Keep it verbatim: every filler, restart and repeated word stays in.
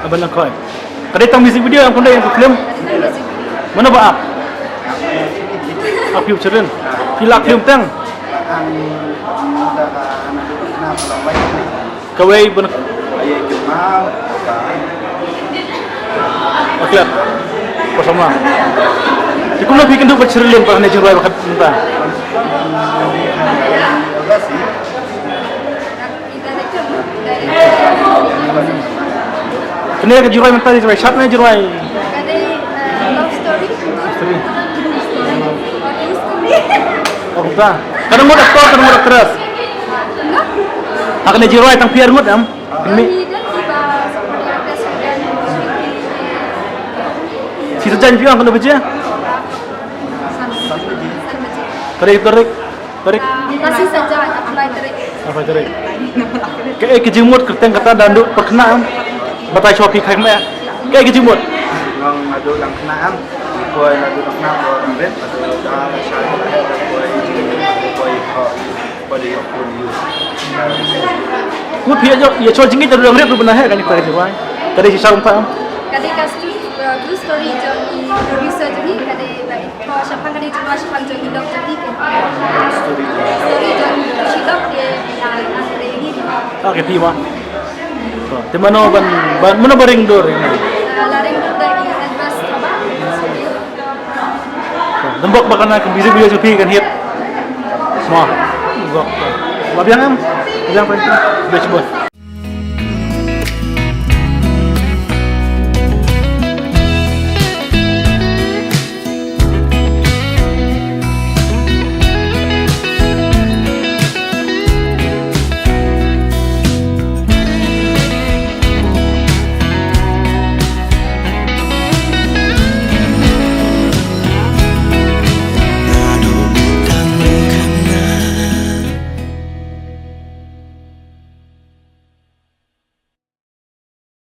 Ban lang khoi. Ka dei tang music video em, kam dei ïa ka film? Mano ba ap? Ap ïa u Chirlin. Phi la film teng? Kawei ban. Akhlad. Ko sama. Te kumno phi kynduh bad Chirlin pat ha kane ka jingrwai ba khatmynta? Kane ka jingrwai mynta, jingrwai shad ne jingrwai? Ka dei, eh, love story. Story. True story. Oh, kumta. Ka dang mut actor, ka dang mut actress? Enggak. Ha kane jingrwai tang phi arngut em? Kane. Kane dan tiba supporting actress dan. Shi sajan phi ong kano baje? San baje. San baje. Tarik, tarik. Tarik. Ah, masih saja, apply tarik. Apply tarik. Kaei ka jingmut kyrteng kata da naduh pyrkhat em? Batai shuwa phi khai kmie. Kaei ka jingmut? Ngan naduh dang khynnah em. Poi naduh dang khynnah, poi dang rit, naduh da la shai la heh, poi poi poi poi poi. Mut phi ïa shuwa jingngeit naduh dang rit ruh ban heh kane ka jingwai. Ka dei shisha kumta em? Ka dei ka true, uh, true story jong i producer jong ngi, ka dei ba i Pha shaphang kane jong i, shaphang jong i lok jong i ke. Story jong i, shi lok ke, ah, ah, kane ni. Ah, ke phi ma. To, te mano ban, ban, mano ba ring dur ïa kane? Ah, la ring dur da i Elvis Thabah. To, dang bok ba kane ka music video jong phi kan hit. Mo. Bok. Ba biang em? Ba biang pa. Best boy.